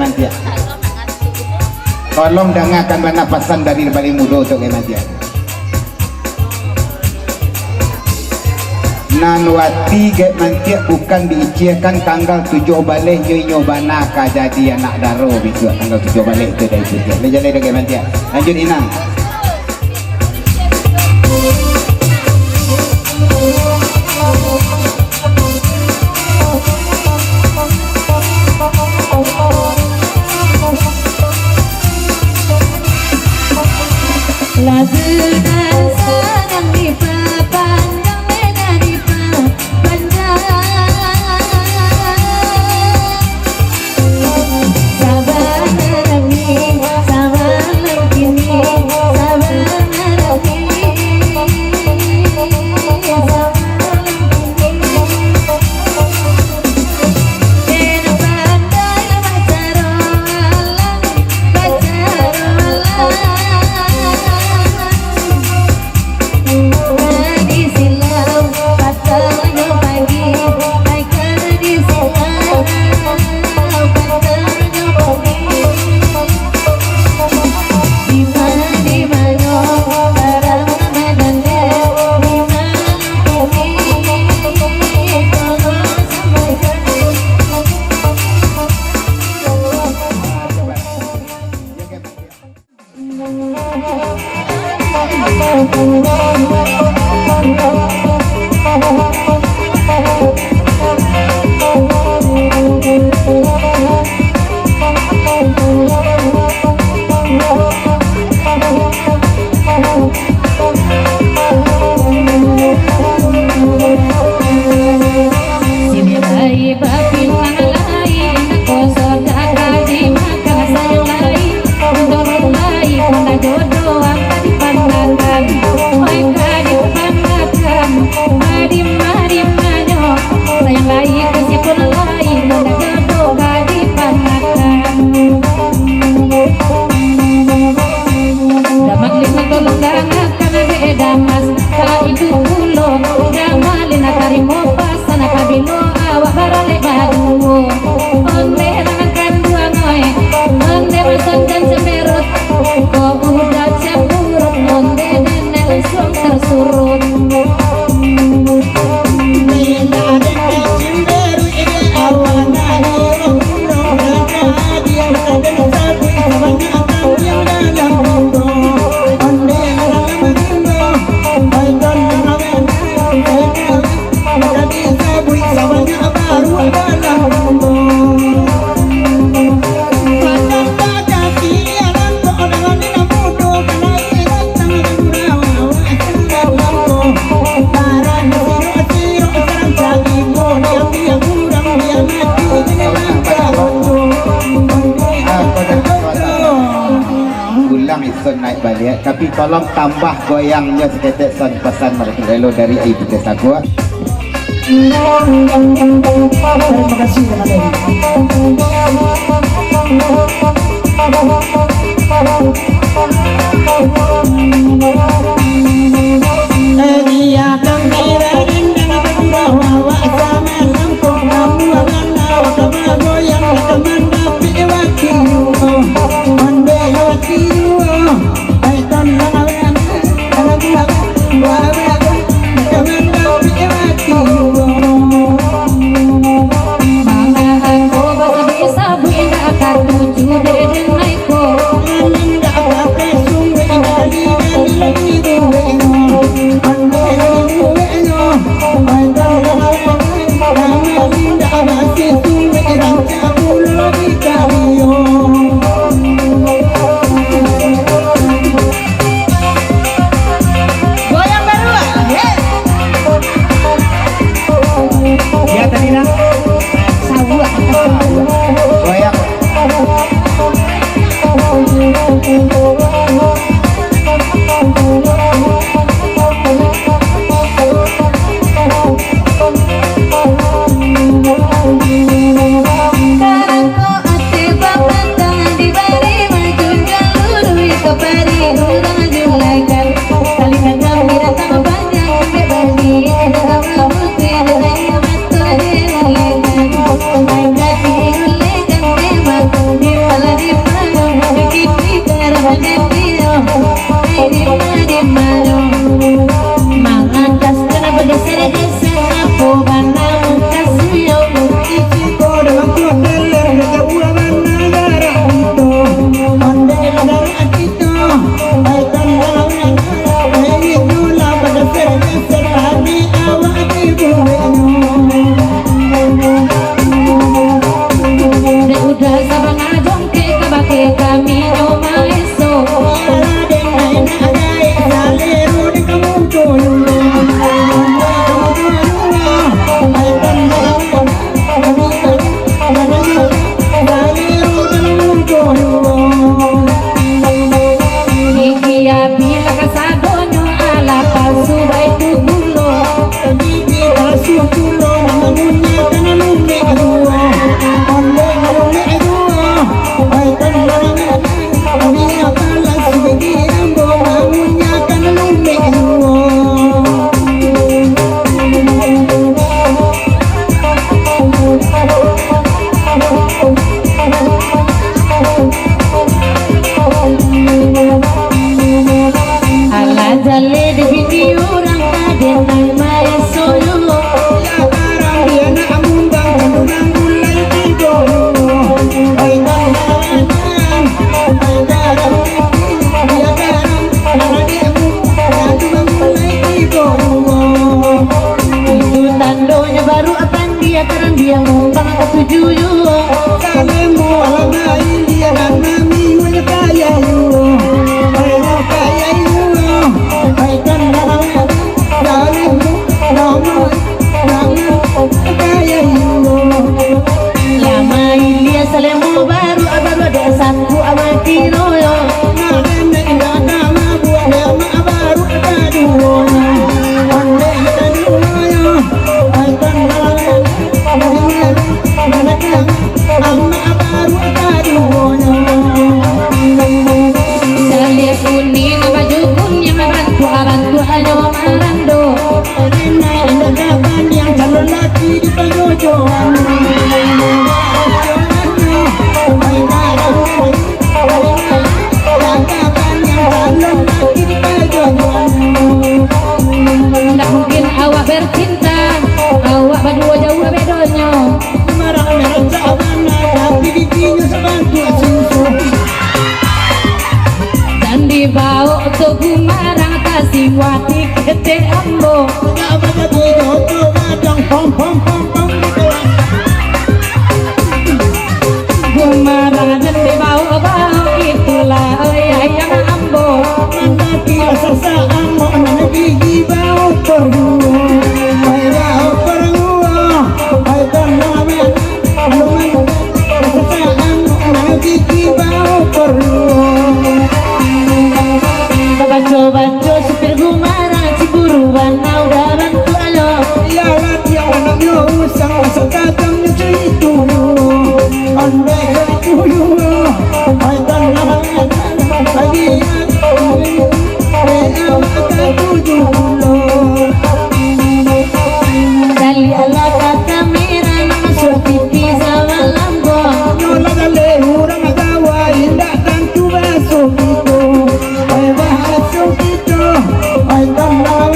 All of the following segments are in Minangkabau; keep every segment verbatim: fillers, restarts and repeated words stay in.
Mantiak. Tolong dangakan bana pasan dari nan paling mudo tu, Gai Mantiak. Nan wati Gai Mantiak bukan diiciakan tanggal tujuah baleh nyo, inyo bana ka jadi anak daro bisuak tanggal tujuah baleh tu dari Putiah. Lai jaleh dah Gai Mantiak. Lanjut, Inang. Lagu nan sanang dipapandang, nan dipapandang. Sabananyo, sabananyo kini, sabananyo kini, sabananyo kini. Den pandai bacaro alang, bacaro alang. Sini lai bapinang lai, nako sodak ka dimakan sayang lai. Jodoh lai, pun jodoh angka dipanakan. Oi, ka dipanakan, mari-mari-marinyo. Sayang lai, kasiah pun lai, pun jodoh ka dipanakan. Damak lima tolong dangakan dek Damas. Kala itu pulo, Damalin tarimo pasan, apabilo awak baralek baduo. Onde dangakan duo ngoi, onde masan jan cemberut. Ko udah cemberut, onde nenek suang tersurut. Ulang ison naik baliak, tapi tolong tambah goyangnyo saketek, son, pasan marah dari Ayu Putih Sakuak. Terima kasih, Raden. Goyang baru, hei. Baru apan dia karandiang numpang katuju yo. Salemo alamai dia nan mami wanya kaya yo. Wanya kaya yo. Ai kan alamai salemo alamai alamai kaya yo. Lamai dia salemo baru abaru dek saku awak kiro yo. Nak demek indak nak mabuak dia mak baru kaduo yo. Ondeh kaduo yo. Caliak kuning, baju kuning, bantuak-bantuak ajo marando. Ndak mungkin awak bercinta, awak baduo jauah bedonyo. Gumarang rancak bana, tapi giginyo sabantuak susu. Dan dibaok tu gumarang, tasiwati ketek ambo. Dak bajadi joto gadang, pom, pom, pom, pom, di kelas. Gumarang jan dibaok-baok, itulah oi ayang ambo. Mantap, sasak ambo, nan gigi baok paruo. Baok paruo, ai tanah. Baco-baco supir gumarang, ciburu bana udah bantuak lo. Iyolah, tiang anaknyo usang, asa katangnyo cuitu. Andai katuju, ai tanah, ai dia, ai awak katuju pulo. Dali alah ka kamera, masuak T V samalam ko. Nyolah daleh urang Jawa, indak tantu baso kito. Ai baso kito, ai tanah,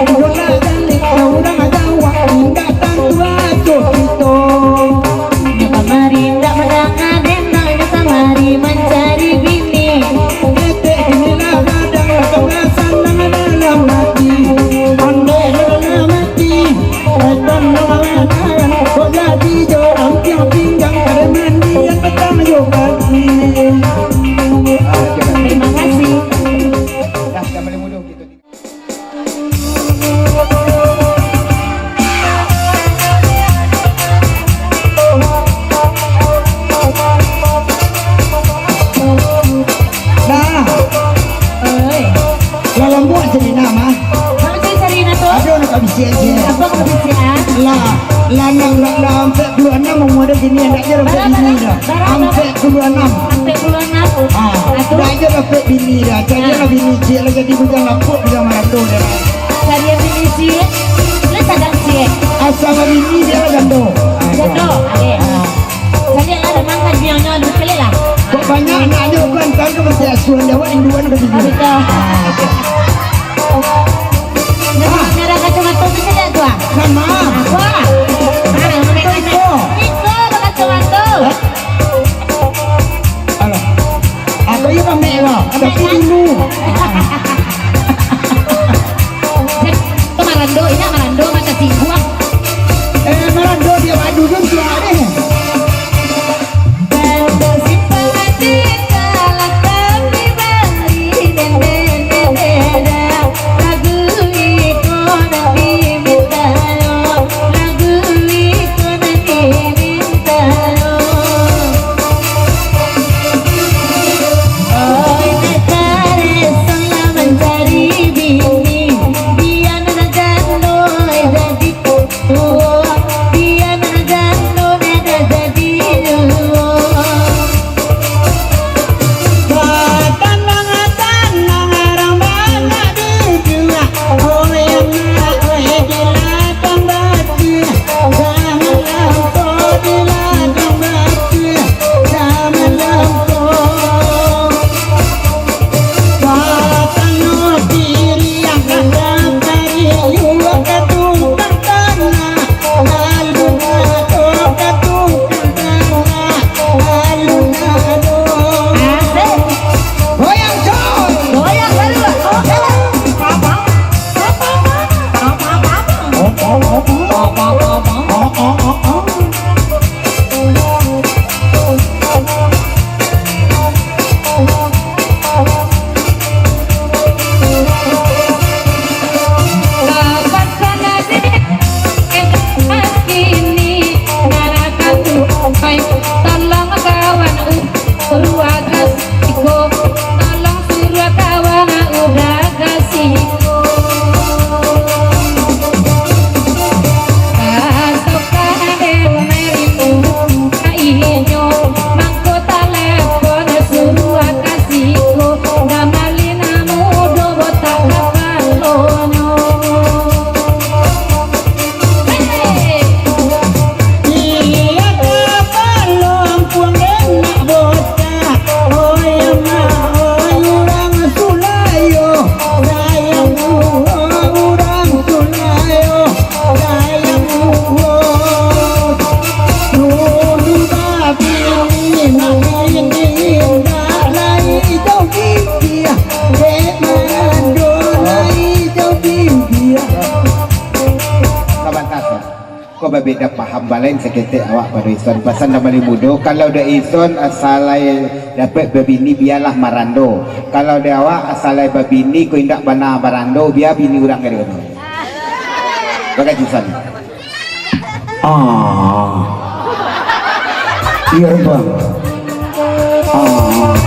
nyolah daleh urang Jawa, indak tantu baso kito. Nyo kamari ndak mandanga dendang, nyo kamari mancari bini. Ketek inilah gadang, lah ka basanang dalam ati. Ondeh dalam ati, ai tanah, kok jadi jo rampiang pinggang, kada mandian patang jo pagi. Terima kasih. Dah, dah boleh mudah gitu. Nah. Oi. Lah lambuak Sarina mah. Apo tu Sarina tu? Aduh, nak bisiak je. Apo kau bisiak, ah? Lah, lanang nak, nak ampek puluah anam umua dah kini, ndak ado dapek bini dah. Bara, bara? Ampek puluah anam. Ampek puluah anam. Ah, dah ado dapek bini dah. Jadi lah bini ciek lah, jadi bujang lapuk, bujang marando dah. Cari bini ciek, lu sadang ciek. Asal lah bini dia lah jando. Ah, jando, oke. Ah. Cari lah, memang kan dia nyo dulu kali lah. Kok banyak anaknyo, kan, kan, kan masih asuhan Jawa, induan ke sini. Ah, betul. Ah, oke. Nah, merah kacamata tu cari tu, ah. Nama? Apa? Ah, merah kacamata. Iko. Iko, kacamata. Alah. Aku iyo pamek lah, tapi dulu. Itu marando, ini marando, mata singguang. Eh, Tolong kawan, u-, suruah ka siko, tolong suruah kawan, udah ka siko. Kasokan den merindu ka inyo, mangko talepon suruah ka siko, gamalin mudo botak kapalonyo. Iyo, kapalo ampuang den nak botak. Oi amak, oi urang Sulayo, sayang, oi urang Sulayo, sayang, oi. Dulu babini, babini indak lai jauah pikia, dek mando lai jauah pikia. Sabanta, Son. Ko babeda paham balain saketek awak pado Ison. Pasan nan paling mudo, kalau dek Ison, asalai dapek babini, bialah marando. Kalau dek awak, asalai babini, ko indak bana marando, bia bini urang ka dikono. Bakaji Ison. Ah. Iyo, Bang. Ah.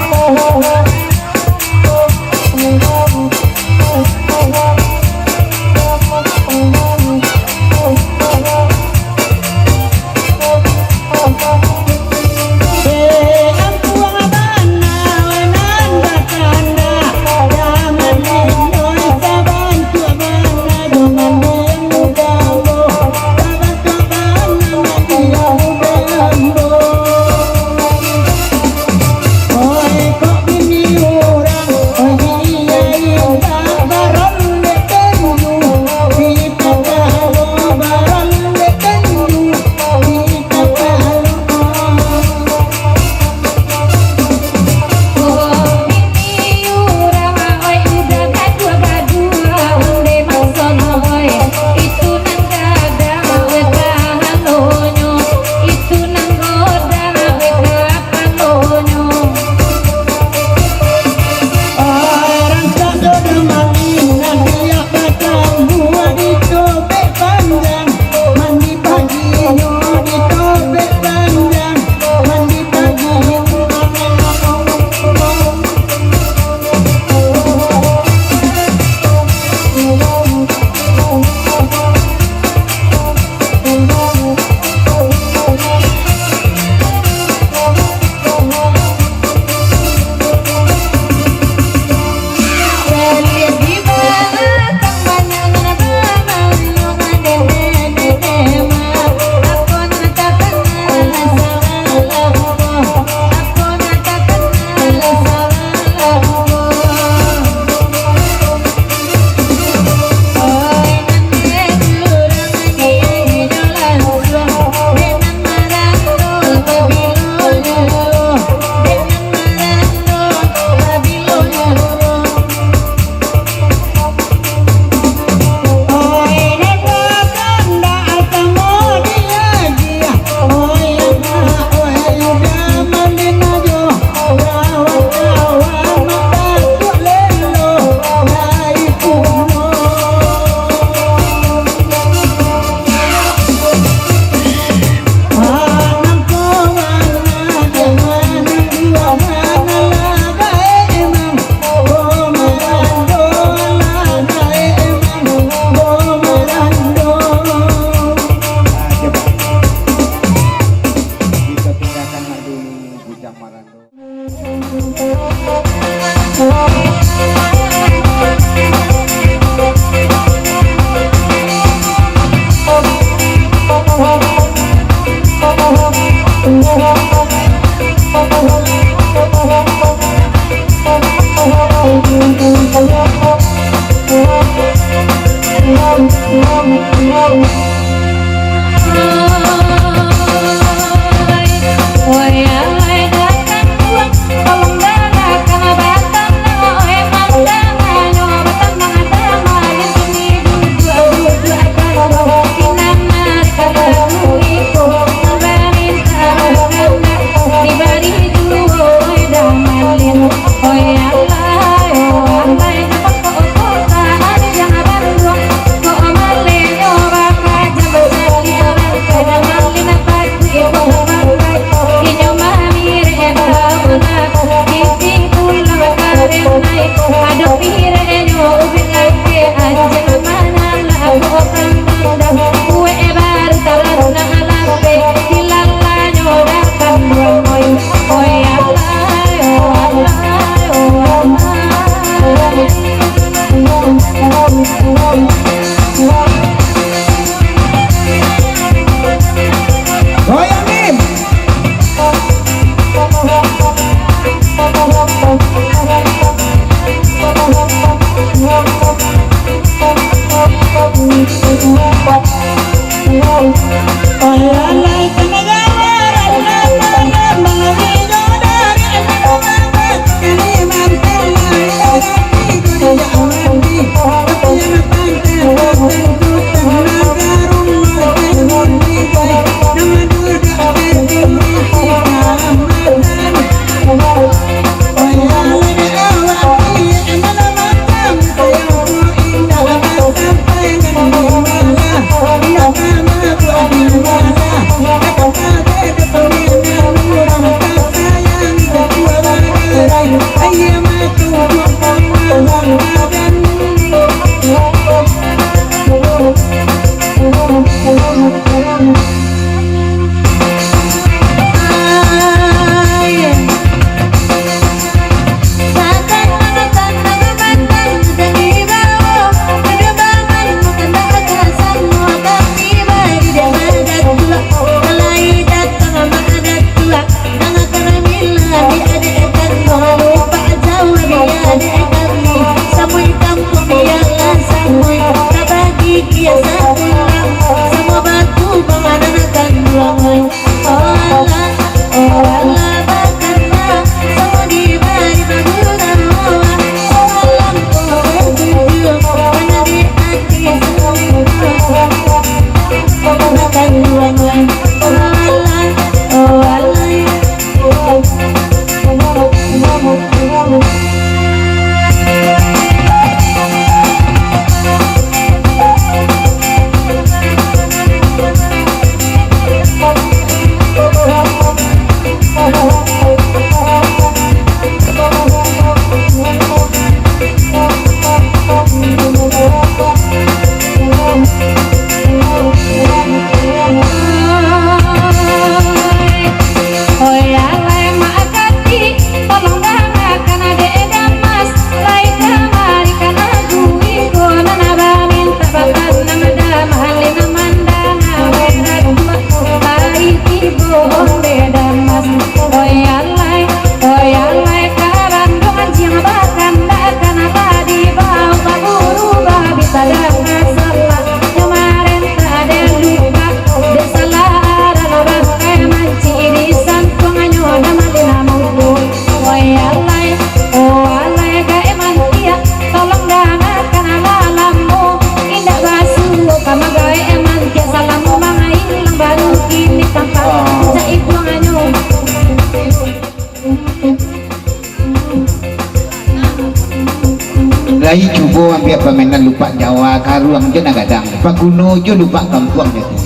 Lai cubo ambiak pamainan lupak Jawa, karuang jo nan gadang, paguno jo lupak kampuang jo tu.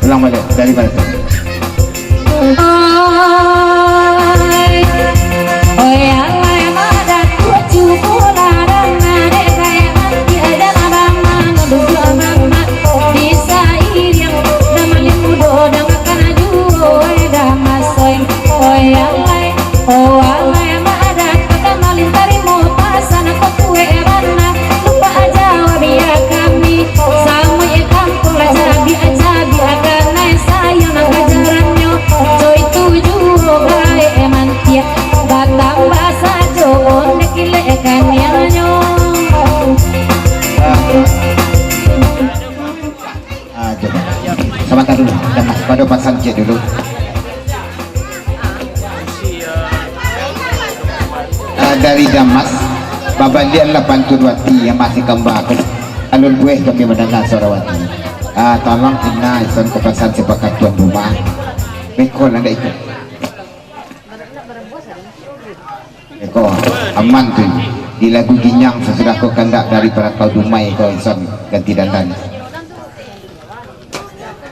Ulang baliak, dari baliak. Ah, coba. Sabanta dulu, Damas. Pado pasan ciek dulu. Ah, dari Damas, babaliaklah pantun wati nan masih kamba ko. Alun bueh kami mandanga suaro wati. Ah, tolong ina ison ka pasan sabagai tuan rumah. Beko lah ndak iko. Eko, aman tu. Di lagu Ginyang sasudah ko kandak dari Parakau Dumai ko ison ganti dandan.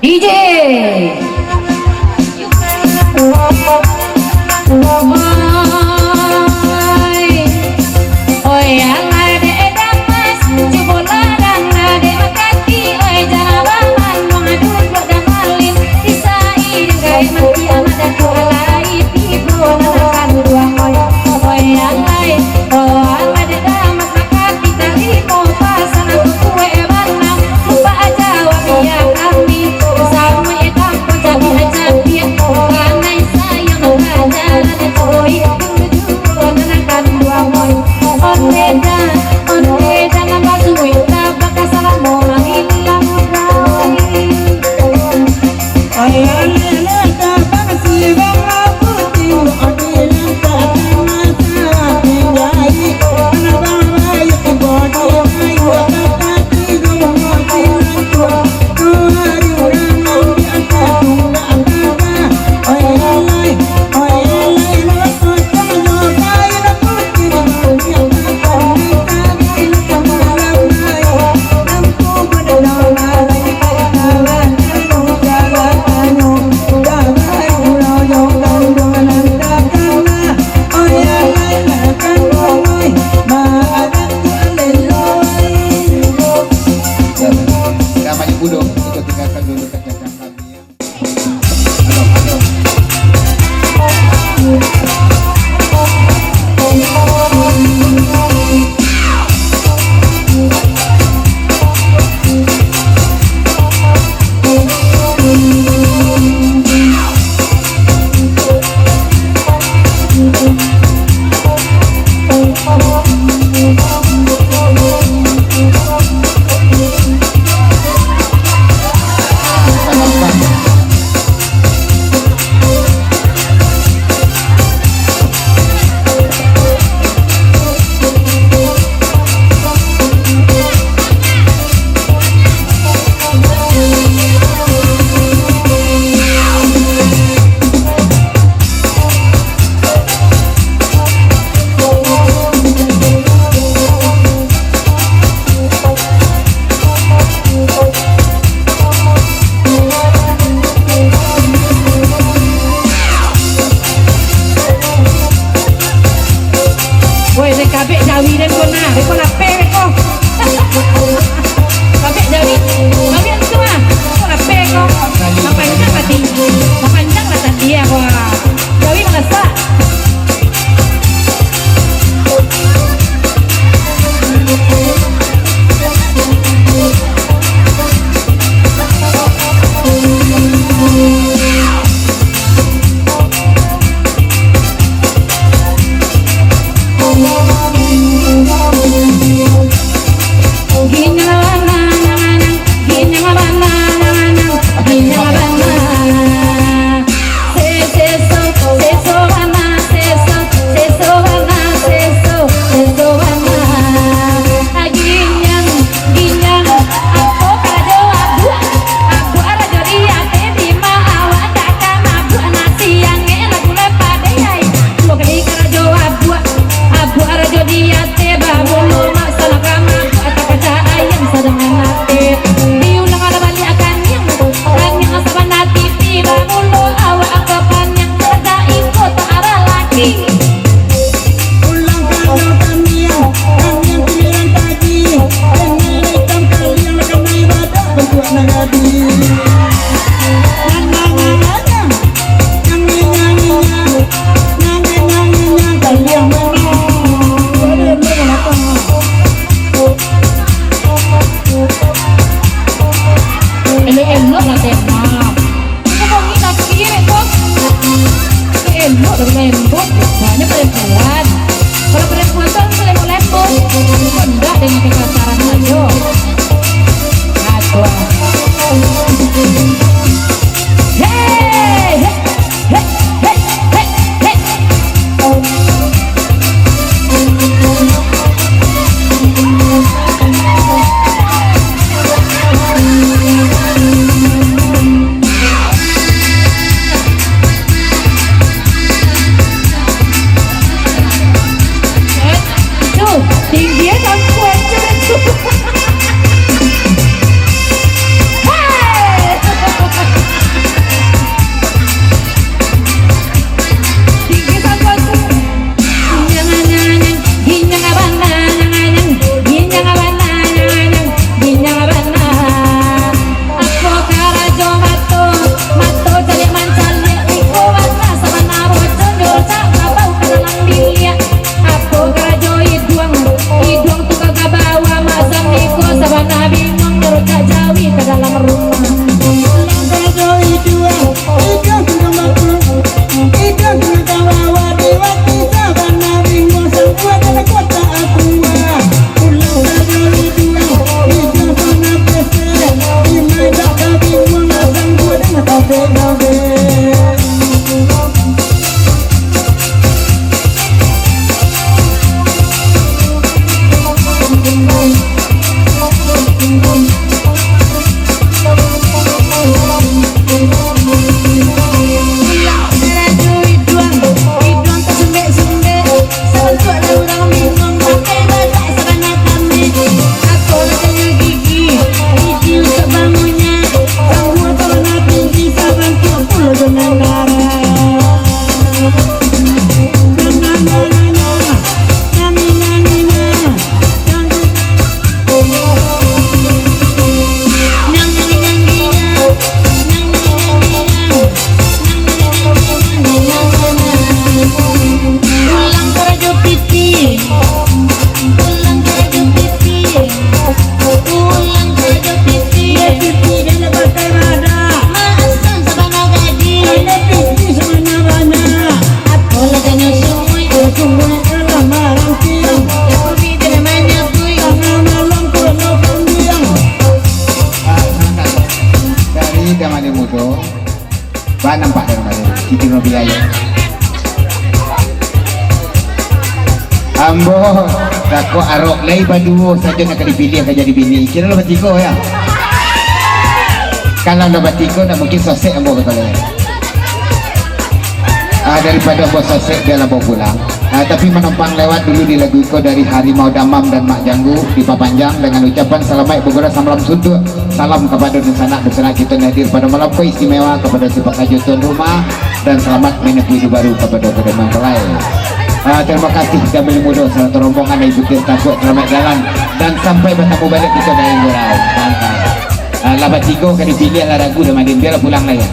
D J. Oi, oi, alah dek Damas, cubolah dang dek Makati, oi, jangan bamanung duduak damalin, disai dek Gai Mati Amat Datuak alai tibo nan akan duang, oi, oi, alai, oh, alah dek Damas Makati, tarimo pasan aku kuek bana, lupak aja wak biak kami, samuik Akan dulu kerjakan kami, ya. Aduh, aduh. Zaman mudo, ba nampak dari mano? Siti Nurbiah. Ambo, takok arok lai baduo sajo nak ka dipiliah ka jadi bini. Kiro lah batigo, yo? Kalau lah batigo, ndak mungkin sosek ambo kato lai. Ah, daripado ambo sosek, bialah ambo pulang. Ah, tapi manumpang lewat dulu di lagu iko dari Harimau Damam dan Mak Janggu, dipapanjang dengan ucapan salamaik bagurau samalam suntuak. Salam kapado dunsanak-dunsanak kito nan hadir pado malam ko, istimewa kapado si pakajo tuan rumah, dan salamat manempuah iduik baru kapado kito mempelai. Ah, tarimo kasih kami mudo sarato rombongan dari Butir Takuak, salamaik jalan, dan sampai batamu baliak kito dari Gurau. Mantap. Ah, lah batigo ka dipiliah lah lagu dah, Madin, bialah pulang lah, yo.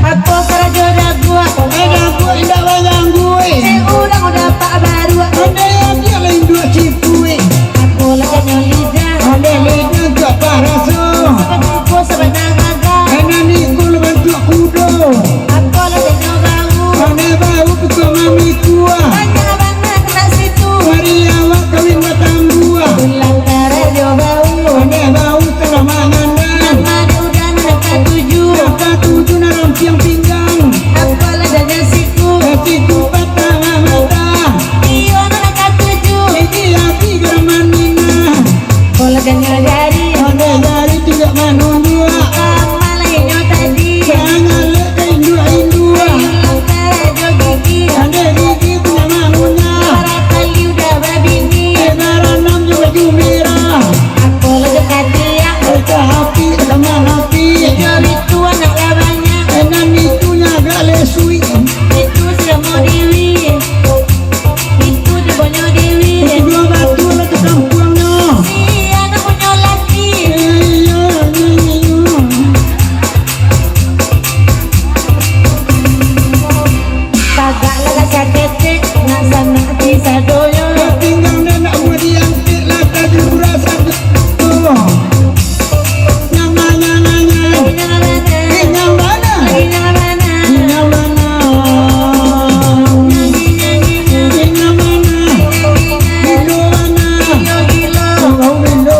Apo karajo daguak? Eh, daguak indak bajanggui. Eh, urang dapak baruak. Andai aja lah induak cipuik. Apo lah janyo lidah? Andai lidah tu apo raso? Saban iko, saban gagah. Eh, nan iko lah bantuak kudo. Apo lah janyo bau? Andai bau tu kok mami kuah. Banyak bana ka situ. Mari awak kawin batambua. Pulang karajo bau. Andai bau tu lah mangandan. Nan mado udah nan katuju. Nan katuju nan rampiang pinggang. Apo lah janyo siku. Siku patang mata. Iyo nan katuju. Gigi ati garaman minah. Apo lah janyo jari. Andai jari tu indak manunjuak. Apo lah inyo tadi. Jangan lek ka induak-induak. Pulang karajo gigi. Andai gigi tu indak manunjuak. Baratali udah babini. Eh, baranam jo baju merah. Apo lah jo katiak. Eh, ka api, ka mana api. Jari tu anak lah banyak. Eh, nan itu nyo agak lesuik. Itu samo dewi. Itu dibonyo dewi. Itu dua batu lah tu kampuangnyo. Si anak punyo laki. Eh, iyo, iyo, iyo. Tagaklah ka saketek, nak sanak ti sadonyo. Pinggang nan nak buah diangkek, lah ka diurus sadonyo. Nyang bana, nyang bana. Nyang bana. Nyang bana. Nyang bana. Nyang bana. Gilo bana. Gilo, gilo. Gilo, gilo.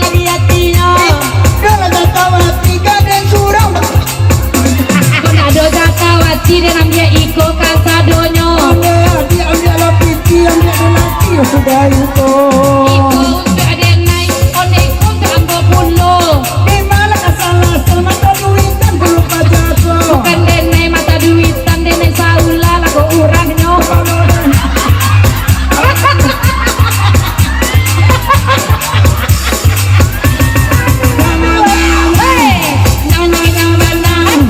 labiah atinyo. Dah lah tak tahu hati, gadang surang. Kok nak ado tak tahu hati, den ambiak iko kasadonyo. Ambiak, ambiak, ambiak lah piti, ambiak lelaki, sudah iko. Iko untuak denai, ondeh iko untuak ambo pulo. Di ma lah ka salah, samato duitan dulu pajaso. Bukan denai mata duitan, denai saula lah ko urangnyo. Hei, nang, nang, nang, nang, nang.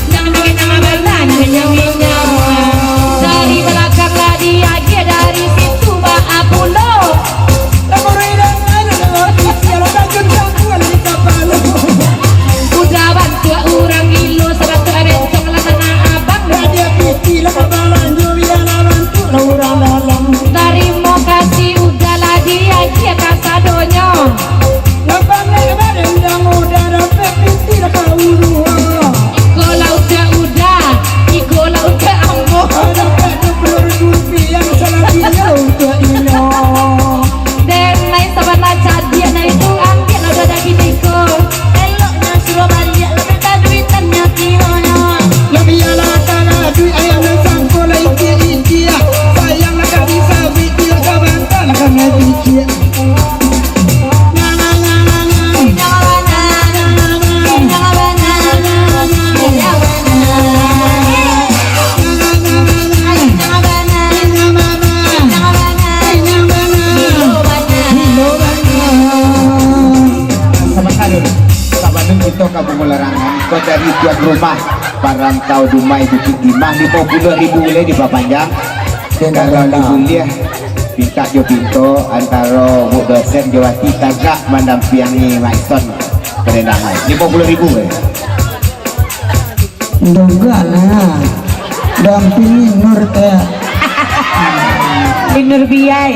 Nang, nang, nang, nang, nang, nang, nang, nang. Dari balakang lah diagiah, dari situ baa pulo. Udah bantuak urang gilo, sabatuak bencong lah tanah abang. Tarimo kasih, udah lah diagiah kasadonyo. Iko lah udah, udah, iko lah udah ambo. Denai sabana cadiak nai tu, ambiak lah udah dari niko. Eloknyo suruah baliak, lah minta duitannyo kironyo. Lah bialah, kalau duit ayam nan sangko lah icik-icik. Sayang lah ka disabuik, biar sabanta lah ka mabicik. Sabanta dulu. Sabalun kito ka bamulo larangan, ko cari tuan rumah parantau Dumai Bukik Timah, limo puluah ribu lai dipapanjang. Kalau dibuliah, pintak jo pinto antaro Bu Dosen jo Wati tagak mandampiangi Maison Perendangan. Limo puluah ribu lai. Ndak lah. Dampingi Nur teh. Nur Biai.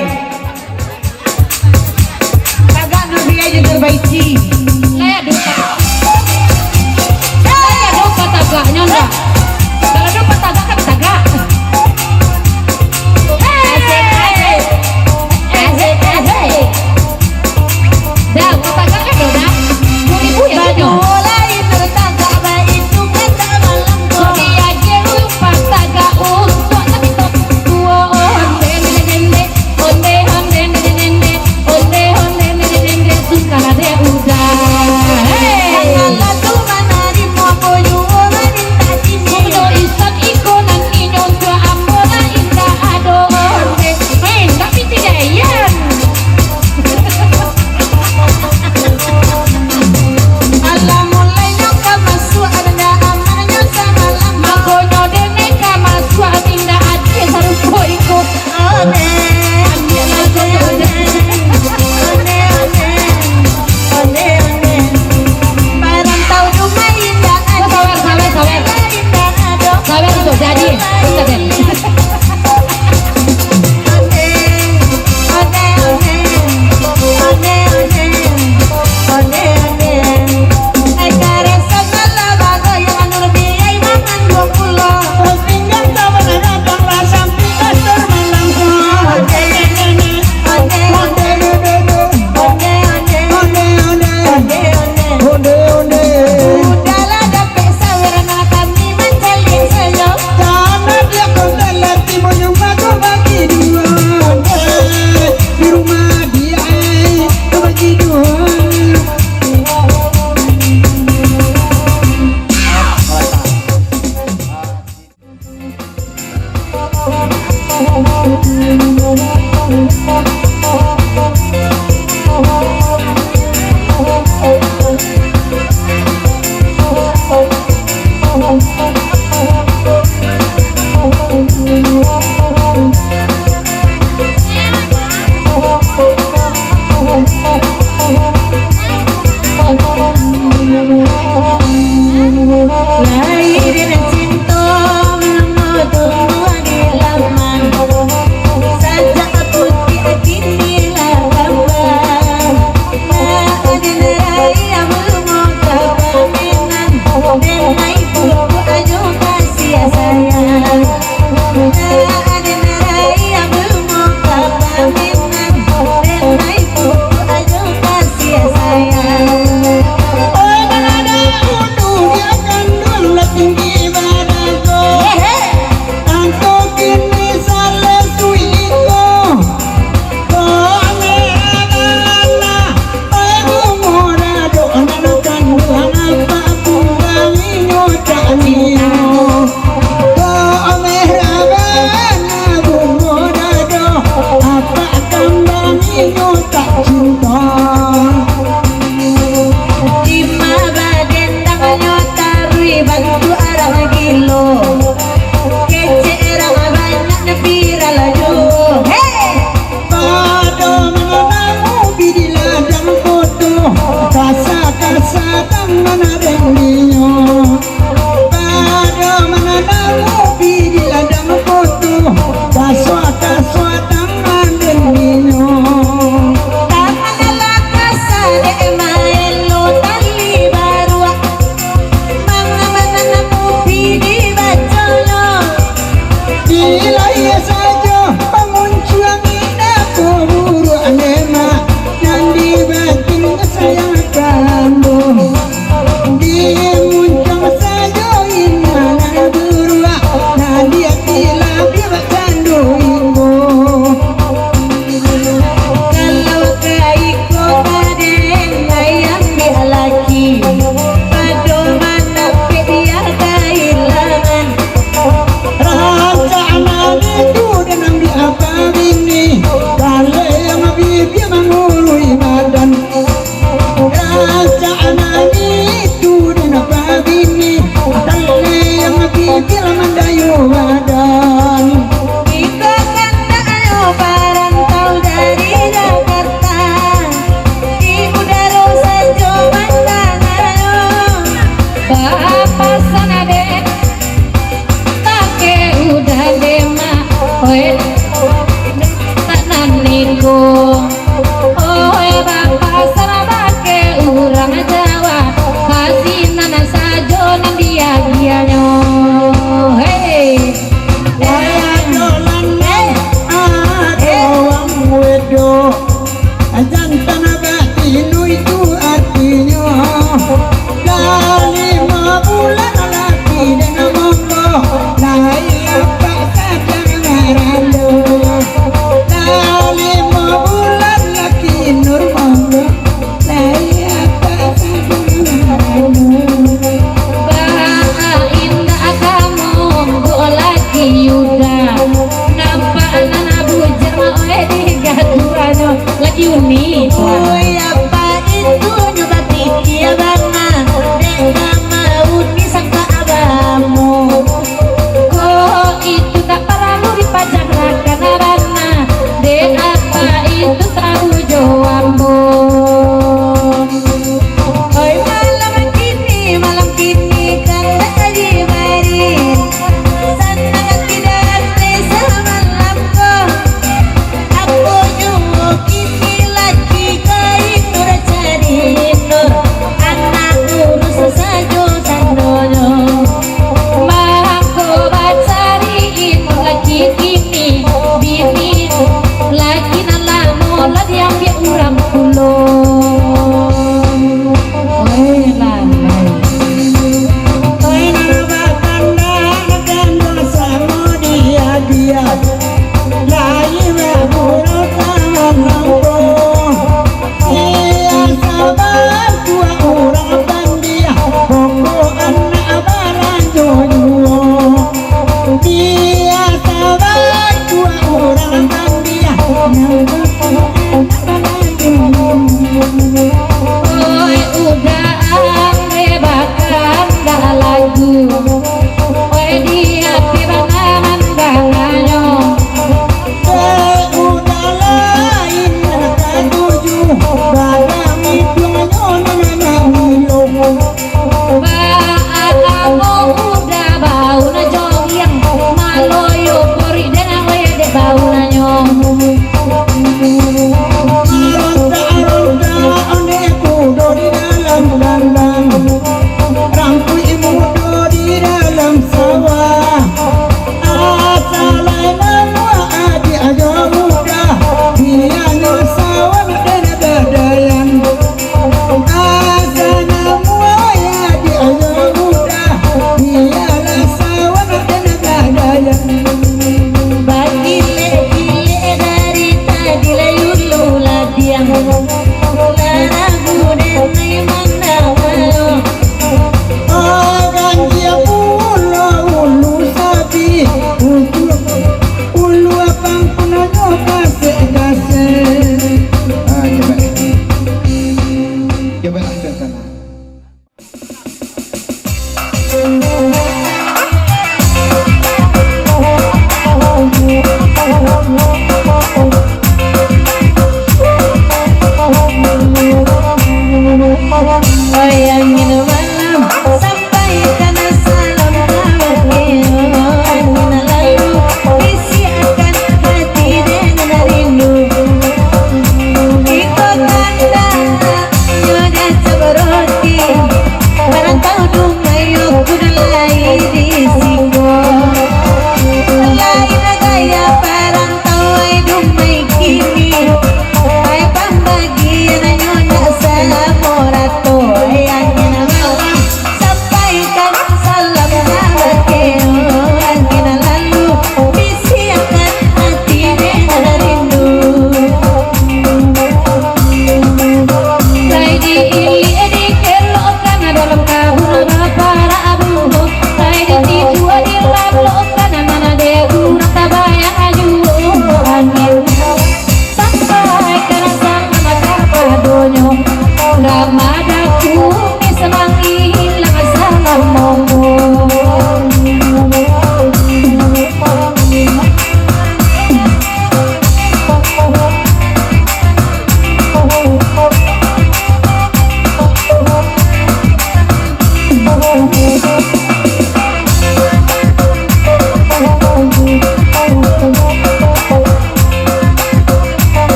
Tagak Nur Biai jo Nur Baici. Lai ado pa-, lai ado patagaknyo ndak? Kalau ado patagak kan tagak. Hei! Asik, asik. Asik, asik. Dah, patagak kan dah, dah. Dua ribu ya, Nyonya? Baduo lai tatagak baitu kan tak malam ko. Kok diagiah patagak untuak nak minta duo onde, nende, nende. Onde, onde, nende, nende. Onde, onde, nende, nende. Sungkanlah dek udah. Hei. Janganlah tu manarimo ko juo mamintak kini.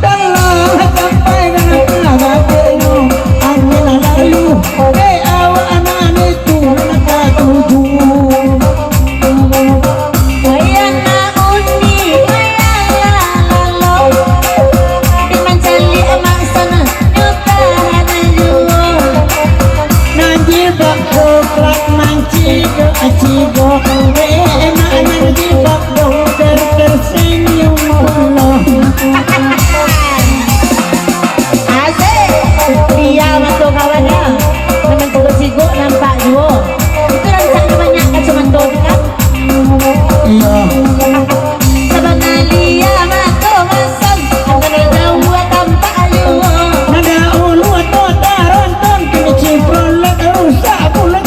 Tolong sampaikan kabar baiknyo, angin lalu, eh, awak anak itu nak katuju. Wayang na undi, wayang lalalo, di mancaliak mak sana, nyo tahan juo. Nan jilbab coklat mancigok-cigok, eh, mak nan jilbab dongker tersenyum pulo. Asik. Lia mato kawan, yo. Nan mancigok-cigok nampak juo. Itu rancaknyo banyak kacomato tu kan? Iyo. Sabana lia mato masam, antaro jauah tampak juo. Nada ulu atau taronton, kini ciprolot rusak pulo.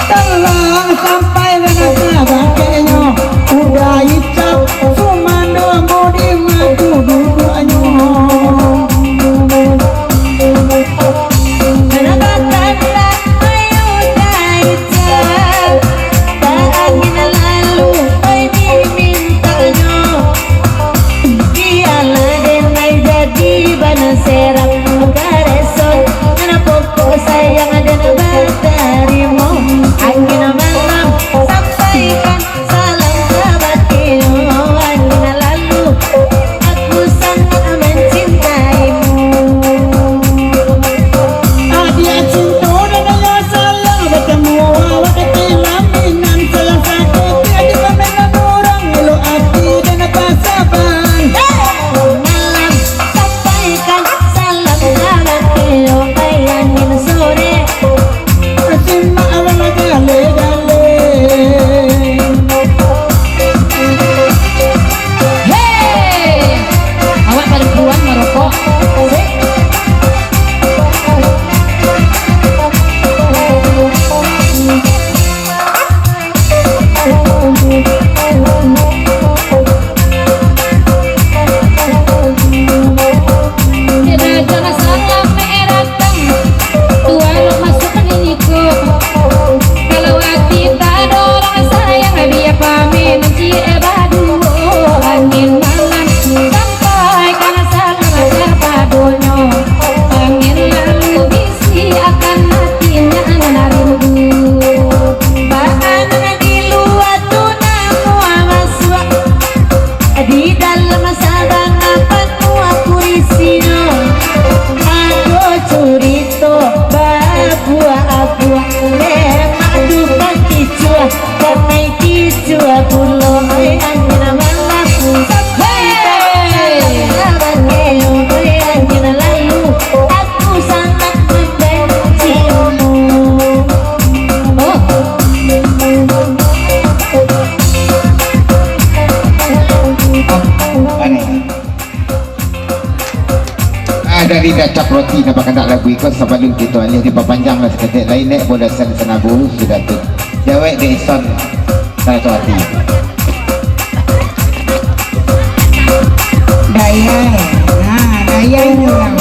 Tolong sampaikan kabar baiknyo, udah icap, sumando bodi maju duduaknyo. Karena batanda ayo udah icap, tak angin lalu, oi, dimintanyo. Bialah den lai jadi bana serak, kareso nan pokok sayang den batarimo. Angin malam sampaikan salam kabake, angin lalu aku sangat mencintaimu. Adiak cinto nan ayo salah batamu awak di pelaminan, salah sakik di pamenan urang, elok ati dan pasaban. Malam sampaikan salam kabake, angin sore. Simak awak gale-gale. Hei! Awak padukuan marokok. Kira jangan salah meeratang, tuan masuk niniku. Kalau ati tak ada orang sayang, dia pamit menciek baduo. Angin malam sampaikan salam kapadonyo. Angin lalu bisiakan hatinya nan rindu. Baan di lua tu namuah masuak, di dalam sabana panuah kurisinyo. Ado curito babuah-buah, lemak dukan kicuah, kanai kicuah pulo, oi, angin malam. Hei! Oi, angin lalu, aku sangat membencimu. Oh. Aneh. Ah, dari Dacap Roti, nan bakandak lagu iko, sabalun kito alih, dipapanjang lah saketek lai, nek bola sen sanabu sudah tu. Jawek dek Ison, Saraswati. Dayai, ha, dayai ni urang.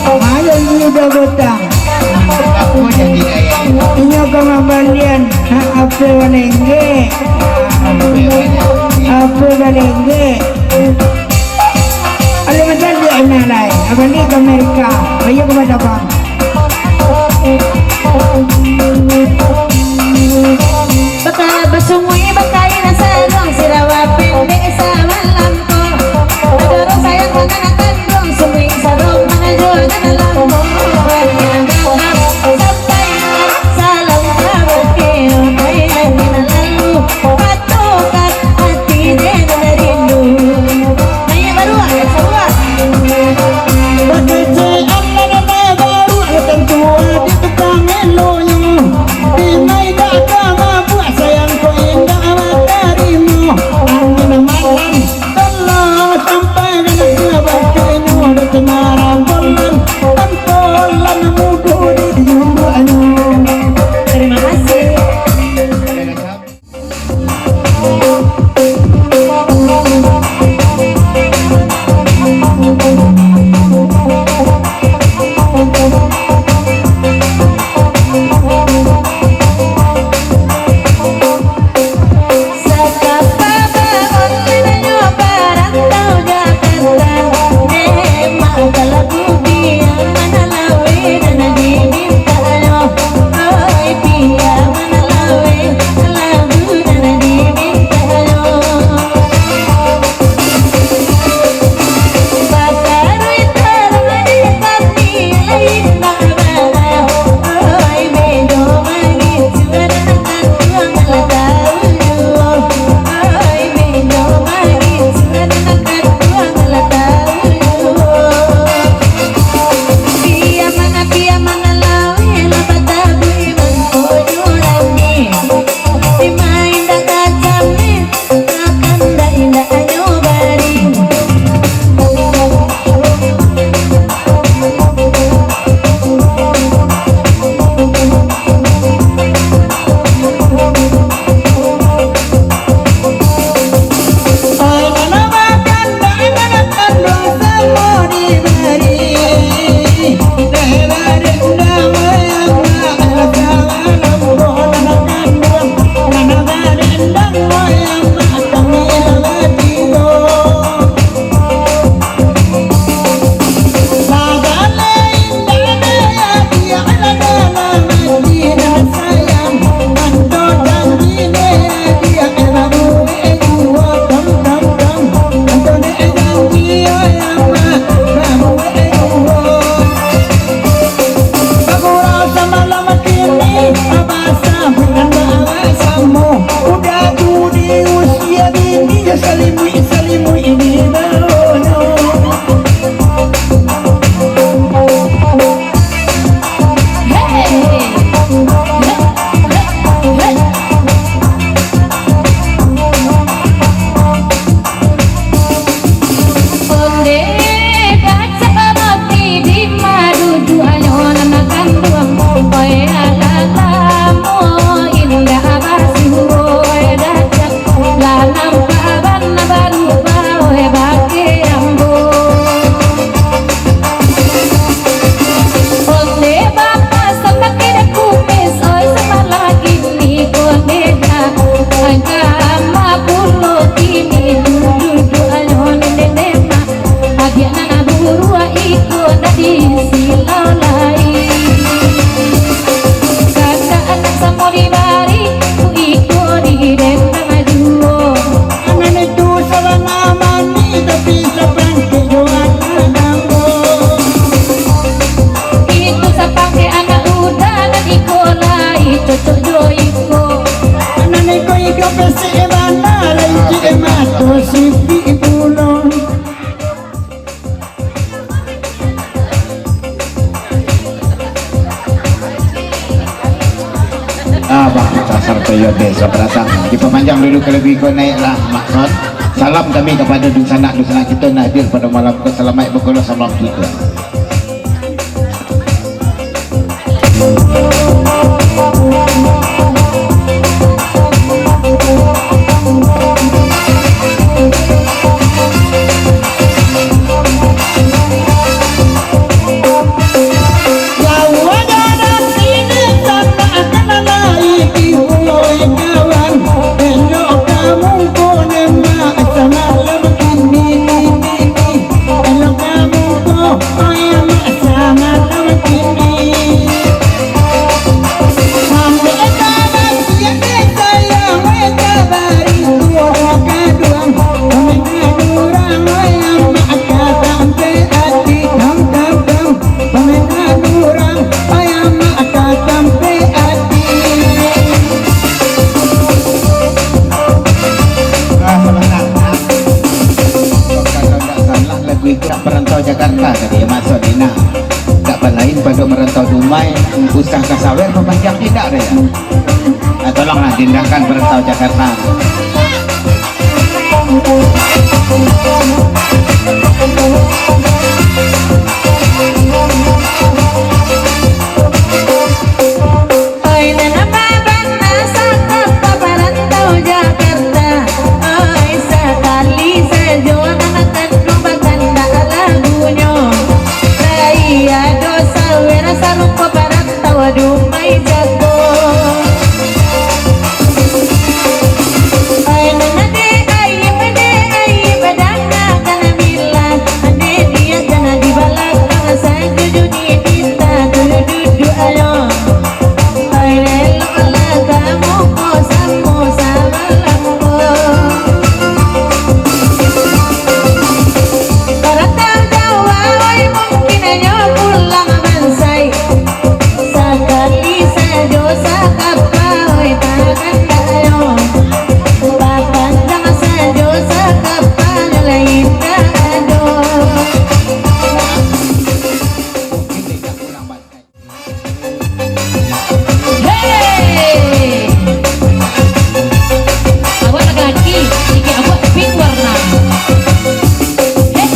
Malu ni udah botang. Apo jadi dayai? Inyo ka mambandian, ha, apo balenggek? Apo balenggek? Alun macam dia anak lai. Abang ni ke Amerika. Ayo ke Batam. Baka-, basumui bakain saruang, sirawa pendek sabalampo. Nagaro sayang ka anak kanduang, sumui saruang manajo nan lambo. Sampaikan salam kabake, oi, angin lalu. Patukan ati den rindu. Naiak baruak, baruak. Bakecek anak naiak baruak, tantu ati tukang eloknyo. Yo, oke, selamat datang. Dipapanjang dulu kalau biko naiklah, Mak Son. Salam kami kepada dunsanak-dunsanak kita nan hadir pada malam ko. Salamaik bakalo salam kita. Ah, sabananyo, kalau ndak salah, lagu itu Perantau Jakarta tadi, yo, masuak di nah. Ndak balain pado Merantau Dumai, Usah Ka Sawer, papanjang indak ado, yo? Ah, tolonglah diindahkan Perantau Jakarta. Oi, nan ma bana sakapa parantau Jakarta. Oi, sakali sajo nan tantu bakandak lagunyo. Lai ado sawer sarupo parantau Dumai cako. Oi, nan dek ai, dek ai, badangakan bilang. Ande dia kana di balakang sajo, juni kita tu duduak alo. Ai, eloklah kamu ko samo sabalangko. Barantau jauah, oi, mungkin nyo pulang bansai. Sakali sajo sakapa, oi, takandak yo. Bapanjang sajo sakapa, lai indak ado. Hei! Awak laki-laki, sikik awak pink warna. Hei!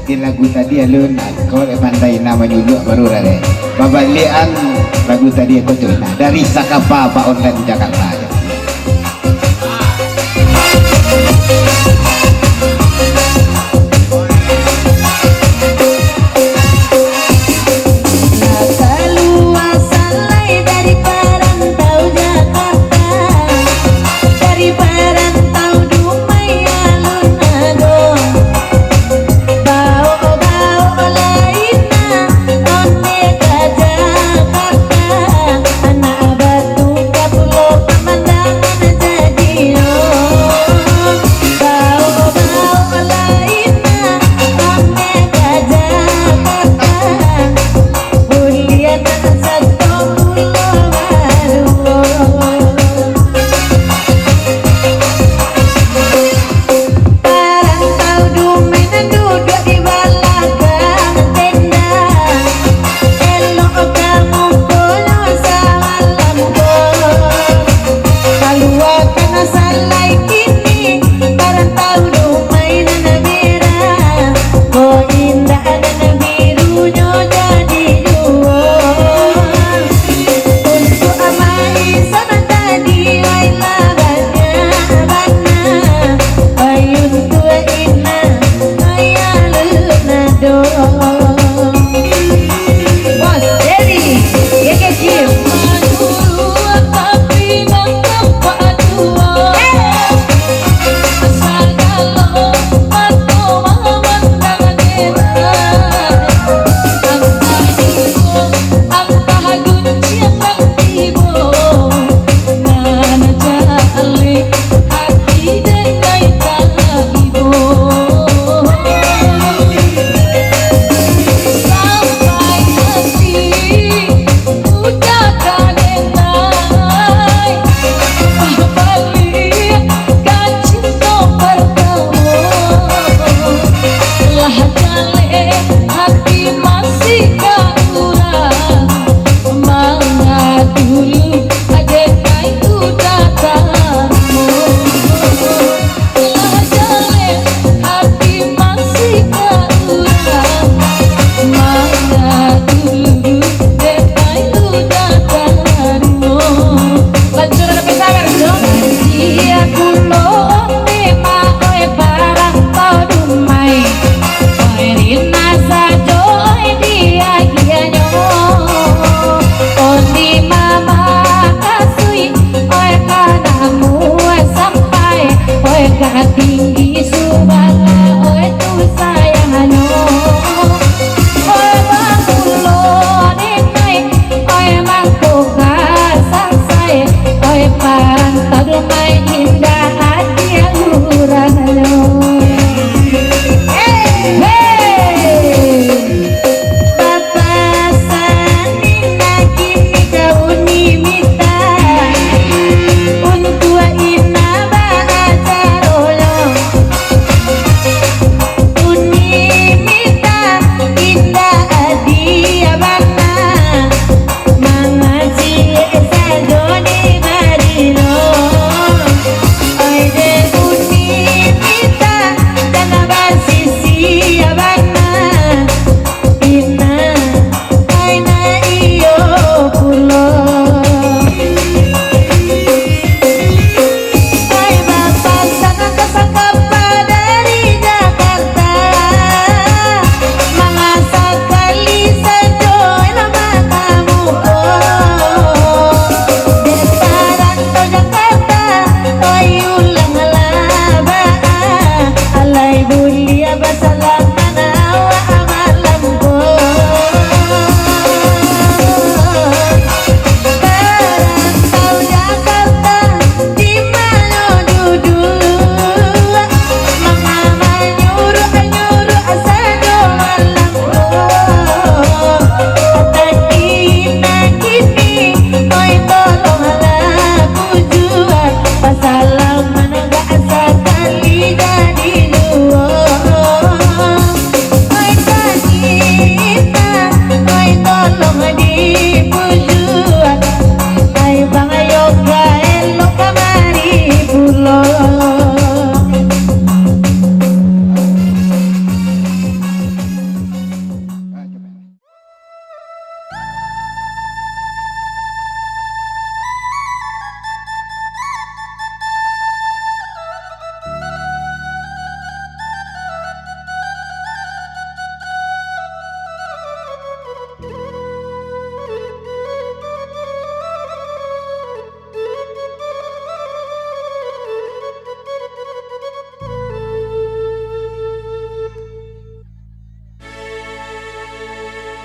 Di lagu tadi alun, kau dek pandai nak manyuluak baru lah deh. Babaliakan lagu tadi aku tu nah, dari Sakapa Pak Online Jakarta. Lah kalua salai dari parantau Jakarta, dari parantau Dumai alun ado. Baok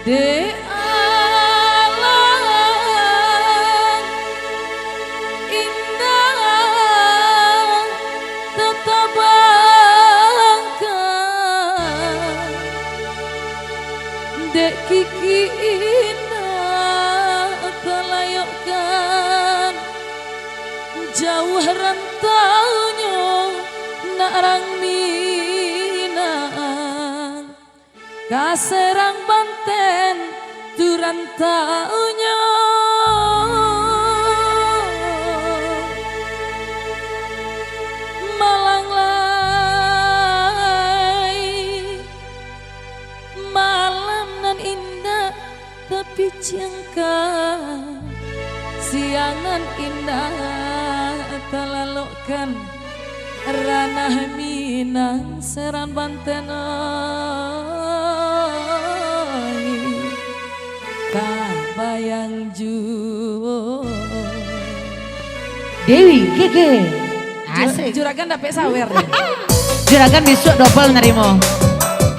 Dek alam indah tatabangkan, dek kiki indah talayokkan, jauah rantaunyo nak rang Minang. Ka Serang Banten tu rantaunyo, malang lai malam nan indak tapiciangkan, siang nan indak talalokkan. Ranah Minang Serang Banten oi, tabayang juo. Dewi Gege. Ju-, asik. Juragan dapek sawer. Juragan bisuak dobel narimo.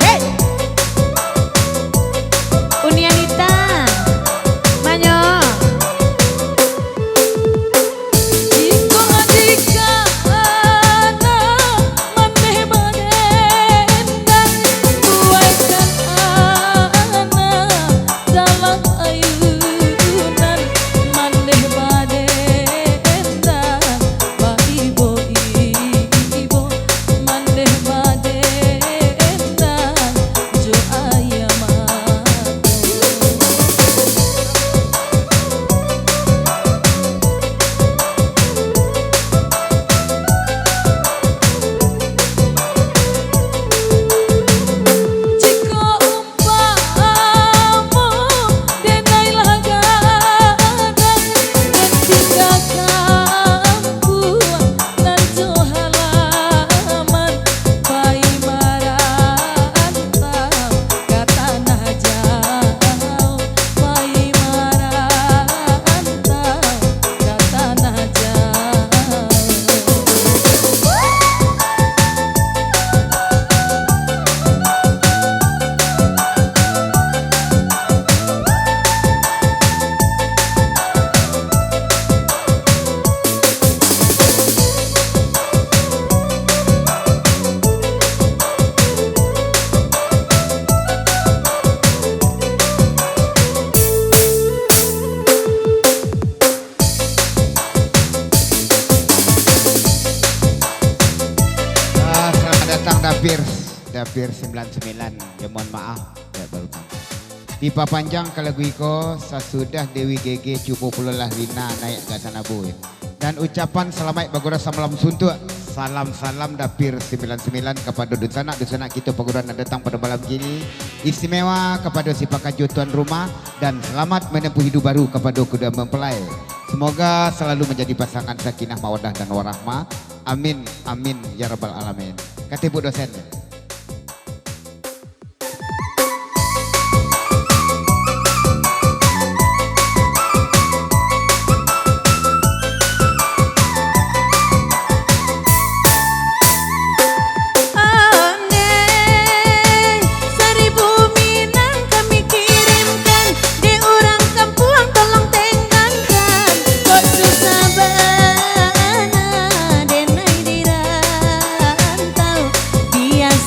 Hei. Uni Anita. Manyo. Iko adika anak mandeh badendang, buaikan anak dalam ayunan, mandeh badendang, baibo-ibo, mandeh badendang, jo ayam mato. Ka tanah jauah, pai marantau ka tanah jauah. Ah, selamat datang, Dapir, Dapir sembilan sembilan. Ya, mohon maaf, ya, baru sampai. Dipapanjang ka lagu iko, sasudah Dewi Gege cubo pulo lah Rina naiak ka sanabu. Dan ucapan salamaik bagurau samalam suntuak. Salam-salam Dapir sembilan sembilan kapado dunsanak-dunsanak kito paguruan nan datang pado malam kini. Istimewa kapado si pakajo tuan rumah, dan selamat menempuh hidup baru kapado kedua mempelai. Semoga selalu menjadi pasangan sakinah, mawaddah, dan warahmah. Amin, amin, ya rabbal alamin. Katik Bu Dosen. Andai saribu Minang kami kirimkan, dek urang kampuang tolong tenggankan. Kok susah bana denai di rantau, biak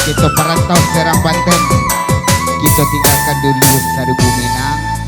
Kito parantau Serang Banten. Kito tinggakan dulu saribu